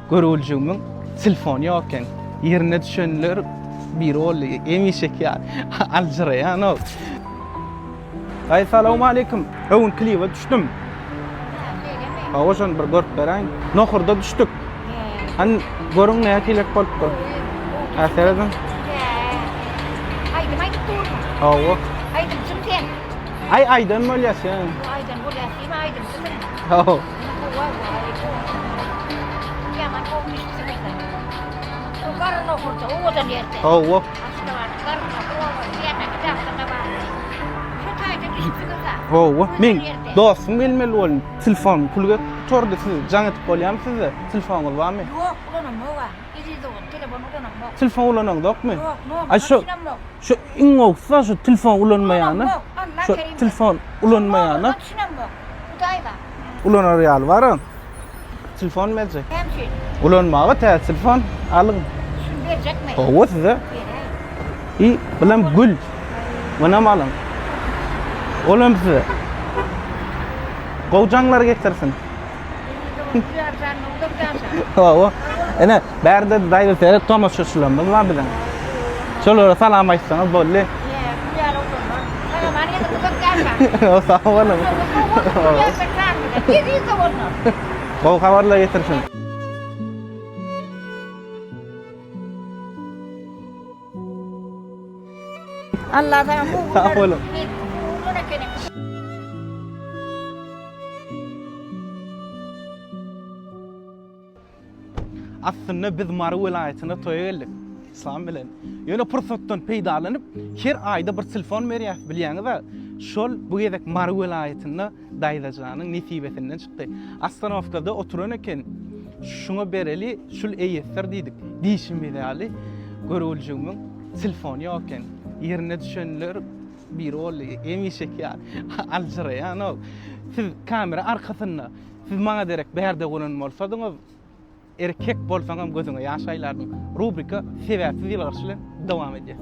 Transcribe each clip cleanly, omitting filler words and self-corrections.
Görgüljigimiň telefony ýok eken. Ýerine düşenler biri boldy. Hemişeki ýaly aljyraýanok. Daýy salowmaleýkim. Öwün kliba düşdüm. Hawa şony bir görüp beräýiň. Nohurda düşdük. Hany görüň nähilek bolupdyr. Hä serediň. Aýdym aýdyp durmuň. Hawa. Aýdymçymy sen? Aý aýdan bolýas ýa. Aýdan bolýas diýme aýdymçysyň. Hawa. Hawa waý. Ýaman gowy düşüpsiňiz-de. O garry nohurda, owadan ýerde. Hawa. Aşgabadyň garry nohur obasy, ýändäki dagda-da bar. Şu taýda düşüpsiňiz-de. Hawa. Men Gözel ýerde. dostum gelmeli boldy. Telefon pul gutardy siz jaň edip bolýamy sizde? Telefonyňyz barmy? Ýok, ulanamok-a. Eziz dogan, telefon ulanamok. Telefon ulanaňzokmy? Ýok, nomer Aý şu düşünemok. şu iň gowusy şu telefon ulanmaýany. Ulanamok, Allah Şu kerimdir. telefon ulanmaýana. Nomerine düşünemok. Hudaý bar. Ulanar ýaly bar-a. Telefon berjek. Näme üçin? Ulanmaga täze telefon alyň. Şuny berjekmi? Hawa size. Beräý. I bulam gül. Munam alyň. Olam size. Gowy jaňlar getirsin. Hawa. Ene, bärde daýza seret tomaşaçylarymyz bar biziň. Şolara salam aýtsaňyz boldy. Sag boluň. Gowy habarlar getirsin. Allah sana Sag boluň. Aslynda biz Mary welaýatyna toýa geldik. Islam bilen. Ýöne pursatdan peýdalanyp, her aýda bir telefon berýäs, bilýäňiz-ä. Şol bu gezek Mary welaýatynda daýzajanyň nesibesinden çykdy. Ostanowkada oturan eken. Şuňa bereli, şul eýesidir diýdik. Diýşimiz ýaly, görgüljigimiň telefony ýok eken. Ýerine düşenler biri boldy. Hemişeki ýaly aljyraýanok. Siz kamera arkasynda, siz maňa derek bärde bolan bolsadyňyz, Erkek bolsaňam gözüňe ýaş aýlardyň. Rubrika Sebäpsiz ýylgyryş bilen dowam edýär.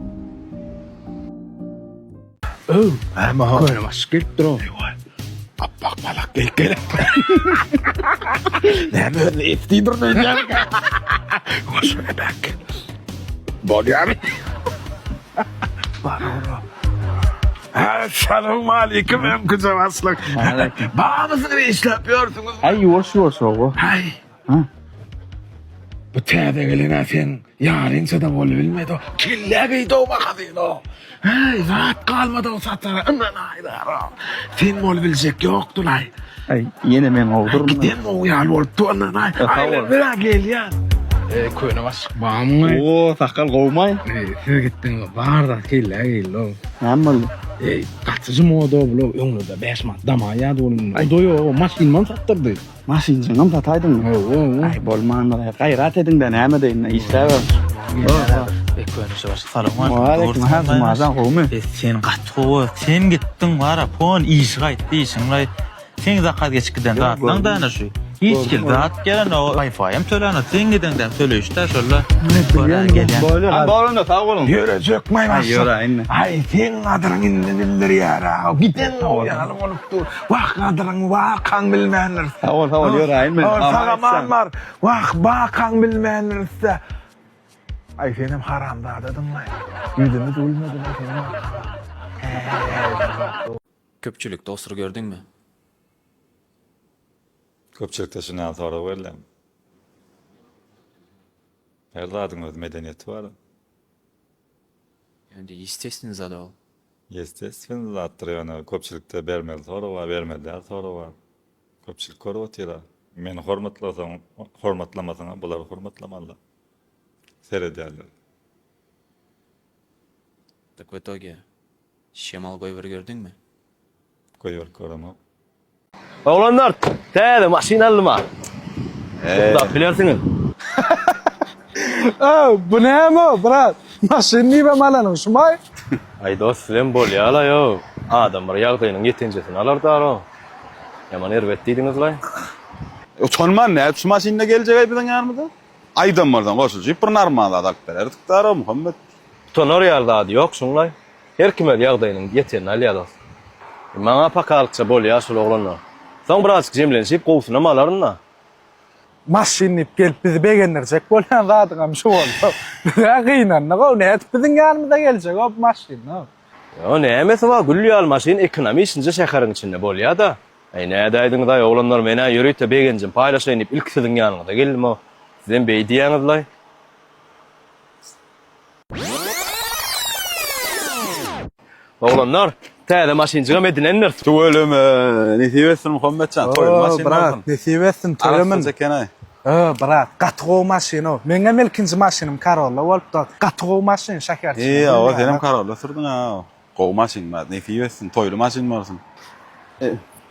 Öw, näme ha? Köne başlyk gelip dur. Ewa. Appak balak gelip gelip. Näme özüni etdidir öýdýän. Goşuna bak. Bolýar. Bar ora. Salowmaleýkim öňküje başlyk. Barmysyňyz işläp ýörsüňiz? Aý ýuwaş ýuwaş oba. Aý. Ha? Bu täze gelen-ä seň ýarynça-da bolubilmedi. Kellä geýdi-ow magazyna. Häý, zat galmady-ow satara, ynanaýdar-a. Sen bolubiljek ýokdy-laý. Aý, ýene men gowduryn. Giden gowy ýaly bolup dur, ynanaý. Aýlandyr-a gelýän. Eý, köne başlyk barmyň? Oo, sakgal gowumaý? Eý, siz gitdiňiz, bar zat kellä geýdi-ow. Näme boldy? Eý, gatyjy moda bul-ow, öňlerde 5 manat damaýardy ol indi. O-da ýok, maşynymam satdyrdy. Maşynjyňam sataýdyňmy? Hawa. Aý, bolmandyr. Gaýrat ediň-dä, näme deýin, işläber. Waleýkim, ha, Jumajan gowumy? E, sen gaty gowy. Sen gitdiň bara, pon işi gaýtdy işiň. Seň zakaz geçip giden zatlaň da ana şu. Hiç kim zat gelen o Wi-Fi hem töläne, sen gideňden töleýişde şolla. Bilýän, bolýar. Ha, bolanda sag boluň. Ýörejek maý Aý, ýöräý indi. Aý, seň gadyryň indi bildirýär-ä. Giden gowy ýaly bolup dur. Wah, gadyryň wakaň bilmändiris. Sag bol, sag bol, ýöräýin men. Sag aman bar. Wah, bakaň bilmändiris-dä. Aý, senem haramzadadyň-laý. Ýüzümiz gülmedi-laý seniň arkaňa. Köpçülikde osur gördüňmi? Köpçülikde şundan sorag berilýär. Her zadyň öz medeniýeti bar. Ýöne ýestestweniý zat ol. Ýestestweniý zatdyr ýöne köpçülikde bermeli sorag bar, bermeli däl sorag bar. Köpçülik görüp otyr-a. Meni hormatlasaň, hormatlamasaňam bulary hormatlamaly. Seredýärler. Tak w itoge şemal goýber gördüňmi? Goýberip göremok. Oglanlar, täze maşyn aldym-a. Uklap bilersiňiz. Öw, bu näme, brat? Maşyn diýibem alanyň şumaý? Aý dost, sizem bolýa-laý-ow. Adam bir ýagdaýynyň ýetenjesini alar-da-ow. Ýaman erbet diýdiňiz-laý. Utanman nädip şu maşynda geljek-aý biziň ýanymyza? Aýdan bolsaň goşulyşyp bir normal zat alyp bererdik-dä-ow, Muhammet. Utanar ýaly zady ýok şuň-laý. Her kim öz ýagdaýynyň ýetenini alýar dos. Maňa pakalykça bolýar şul oglanlar. Soň birazjyk jemlenişip gowusynam alaryn-da. Maşyn diýip gelip bizi begendirjek bolýan zadyňam şu bolsa. Biz-ä gynandyk-ow, nädip biziň ýanymyza geljek-ow bu maşyn-ow. Ýo, nämesi bar, gül ýaly maşyn ekonomiçnije şäheriň içinde bolýa-da. Äý, nädäýdiňiz-aý, oglanlar, men-ä ýörite begenjimi paýlaşaýyn diýip ilki siziň ýanyňyza geldim-ow. Sizem beý diýýäňiz-laý. Oglanlar, täze maşynjygam edinendiris. Tüweleme, nesip etsin Muhammetjan, toýly maşyn bolsun. Brat, nesip etsin, toýa mün. Arassaja eken-aý. Ö, brat, gaty gowy maşyn-ow. Meňem ilkinji maşynym Corolla bolupdy. Gaty gowy maşyn, şäherçe. Eý, hawa, senem Corolla sürdüň-ä. Gowy maşyn bar, nesip etsin, toýly maşyn bolsun.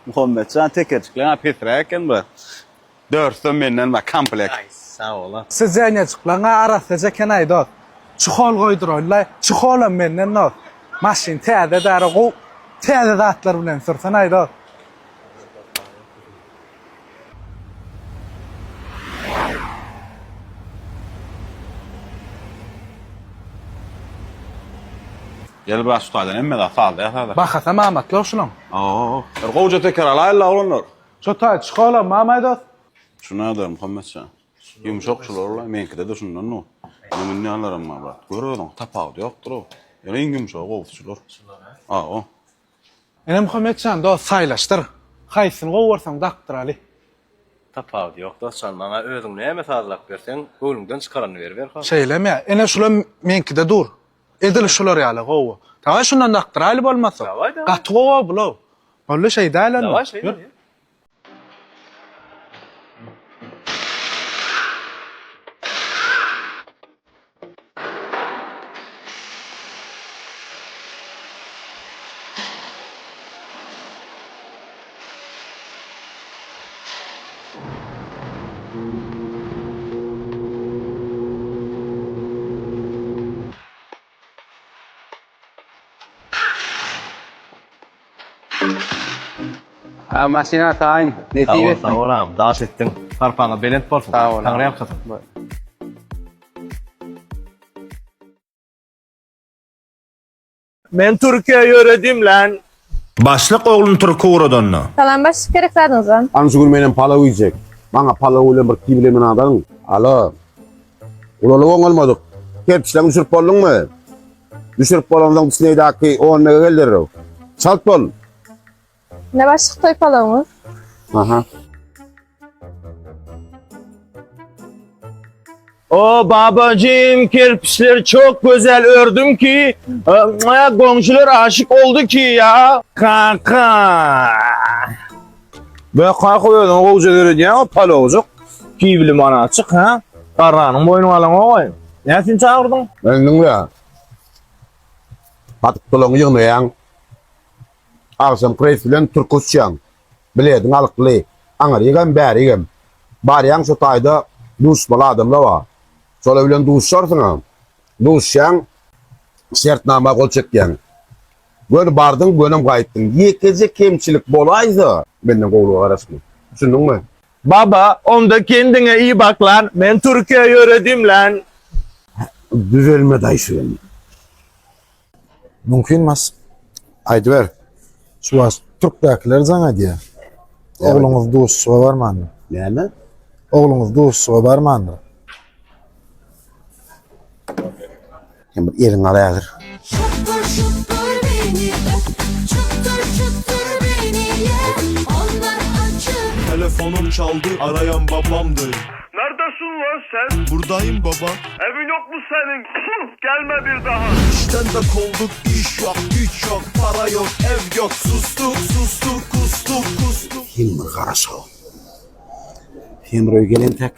Muhammetjan, tekerjikleň-ä pesräk eken, brat. Dörtsem menden bar komplekt. Aý sag bola. Sizenýajyklaňa arassaja eken-aý dost. Çihol goýduraýynlaý. Çiholam menden dost. Maşyn täze dara gowy täze zatlar bilen sürsenaý dost. Gel brat şu taýdan hemme zat sazda ýasada. Bahasam amatly şunuň. Oo. Bir gowja teker alaýynla oglanlar. Şo taý çiholam barmaý dost. Şuna-da Muhammetjan. Ýumşak şular-la, meňkide-de şundan bu. Munuň ýalylaram bar brat. Gör özüň, tapawudy ýokdur-ow. Ýöne iň ýumşagy gowusy şular. Şular-a? Hawa. Ine Muhammetjan dost saýlaşdyr. Haýsyny gowy görseň dakdyraly. Tapawudy ýok dostjan, maňa özüň näme sazlap berseň, göwnüňden çykaranyny beriber-ha. Şeýlemi? Ine şulam meňkide dur. Edil şular ýaly gowy. Dawaý şundan dakdyraýly bolmasa. Dawaý, dawaý. Gaty gowy bulaw. Boldy şeýdäýli onda. Dawaý şeýdeli. Ha maşyna taýyn. Nesip etsin. Sag bol, sag bol, daş etdiň. Sarpaňyz belent bolsun. Sag bol. Taňry ýalkasyn. Men Türkiýe ýöredim lan. Başlyk ogluny türke ugradanda. Salam başlyk gerek zadyňyz barmy? Hany şu gün menem palaw iýjek. Maňa palaw bilen bir kiwi lemonad alyň. Alo. Ulalyp oňalmadyk. Kerpiçleňi düşürip bolduňmy? Düşürip bolansoň Disneýdäki on mege gel derrew. Çalt bol. Ne başlyk toý palawyňyz? Aha. O babacım kerpiçleri çok güzel ördüm ki e, goňşular aşyk oldu ki ya. Kaka. Be kaka özüňi gowja döredýäň o palawjyk. Kiwli manaçyk ha. Garranyň boýnuny alaň oý. Näme üçin çagyrdyň? Meni diňle. Batyp dolaňy ýygnaýaň. Agşam reýs bilen türke uçýaň. Bilediň alykly. Aňyrygam, bärigem. Barýaň şo taýda duşmaly adamlar bar. Şolar bilen duşarsyňam. Duşýaň, şertnama gol çekýäň. Göni bardyň, gönem gaýtdyň. Ýekeje kemçilik bolaýsa, menden gowulyga garaşma. Düşündiňmi? Baba, onda kendiňe iyi bak lan, men Türkiýe ýöredim lan. Düzelmedi-aý şu indi. Mümkin mas. Aýdyber. Şu wagt türkdäkiler jaň edýär. Ogluňyz duşuşyga barmandyr. Näme? Ogluňyz duşuşyga barmandyr. Sen bir eliňi al häzir. Şupur şupur beni öp Çıtır çıtır beni ye Onlar acı Telefonum çaldı arayan babamdı. Neredesin lan sen? Buradayım baba. Evin yok mu senin? Puh, gelme bir daha. İşten de kovulduk iş yok güç yok para yok ev yok. Sustuk sustuk kustuk kustuk. Sen bir garaşaw. Sen bir öýe gel entek.